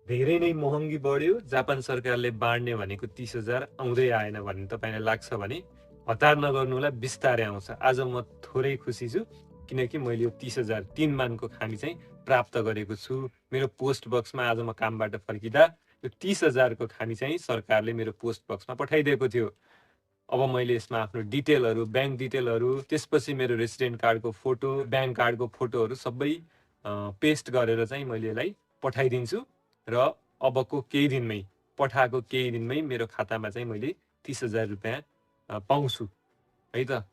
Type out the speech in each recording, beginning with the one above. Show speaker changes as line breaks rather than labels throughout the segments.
धेरै नै महँगी बढ्यो, जापान सरकारले बाँड्ने भनेको 30,000 आउँदै आएन भन्ने तपाईँलाई लाग्छ भने हतार नगर्नुहोला, बिस्तारै आउँछ। आज म थोरै खुसी छु किनकि मैले यो 30,000 3 मानको खामी चाहिँ प्राप्त गरेको छु। मेरो पोस्ट बक्समा आज म कामबाट फर्किँदा यो 30,000 को खामी चाहिँ सरकारले मेरो पोस्ट बक्समा पठाइदिएको थियो। अब मैले यसमा आफ्नो डिटेलहरू, ब्याङ्क डिटेलहरू, त्यसपछि मेरो रेसिडेन्ट कार्डको फोटो, ब्याङ्क कार्डको फोटोहरू सबै पेस्ट गरेर चाहिँ मैले यसलाई पठाइदिन्छु र अबको केही दिनमै, पठाएको केही दिनमै मेरो खातामा चाहिँ मैले 30,000 रुपियाँ पाउँछु है त।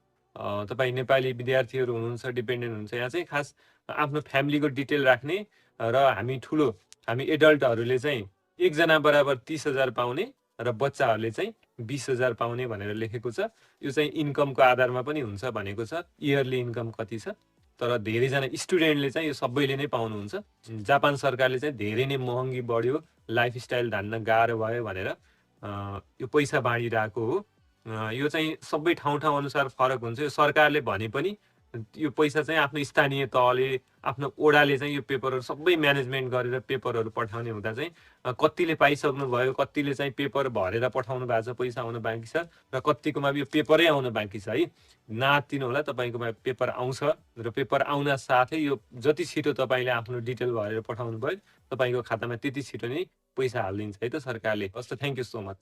तपाईँ नेपाली विद्यार्थीहरू हुनुहुन्छ, डिपेन्डेन्ट हुनुहुन्छ, यहाँ चाहिँ खास आफ्नो फ्यामिलीको डिटेल राख्ने र हामी एडल्टहरूले चाहिँ एकजना बराबर 30,000 पाउने र बच्चाहरूले चाहिँ 20,000 पाउने भनेर लेखेको छ। यो चाहिँ इन्कमको आधारमा पनि हुन्छ भनेको छ, इयरली इन्कम कति छ। तर धेरैजना स्टुडेन्टले चाहिँ यो सबैले नै पाउनुहुन्छ। जापान सरकारले चाहिँ धेरै नै महँगी बढ्यो, लाइफस्टाइल धान्न गाह्रो भयो भनेर यो पैसा बाँडिरहेको हो। यो चाहिँ सबै ठाउँ अनुसार फरक हुन्छ। यो सरकारले भने पनि यो पैसा चाहिँ आफ्नो स्थानीय तहले, आफ्नो ओडाले चाहिँ यो पेपरहरू सबै म्यानेजमेन्ट गरेर पेपरहरू पठाउने हुँदा चाहिँ कतिले पाइसक्नु भयो, कतिले चाहिँ पेपर भरेर पठाउनु भएको छ, पैसा आउनु बाँकी छ र कतिकोमा यो पेपरै आउनु बाँकी छ है। नआत्तिनु होला, तपाईँकोमा पेपर आउँछ र पेपर आउन साथै यो जति छिटो तपाईँले आफ्नो डिटेल भरेर पठाउनु भयो, तपाईँको खातामा त्यति छिटो नै पैसा हालिदिन्छ है त सरकारले। हस् त, थ्याङ्क यू सो मच।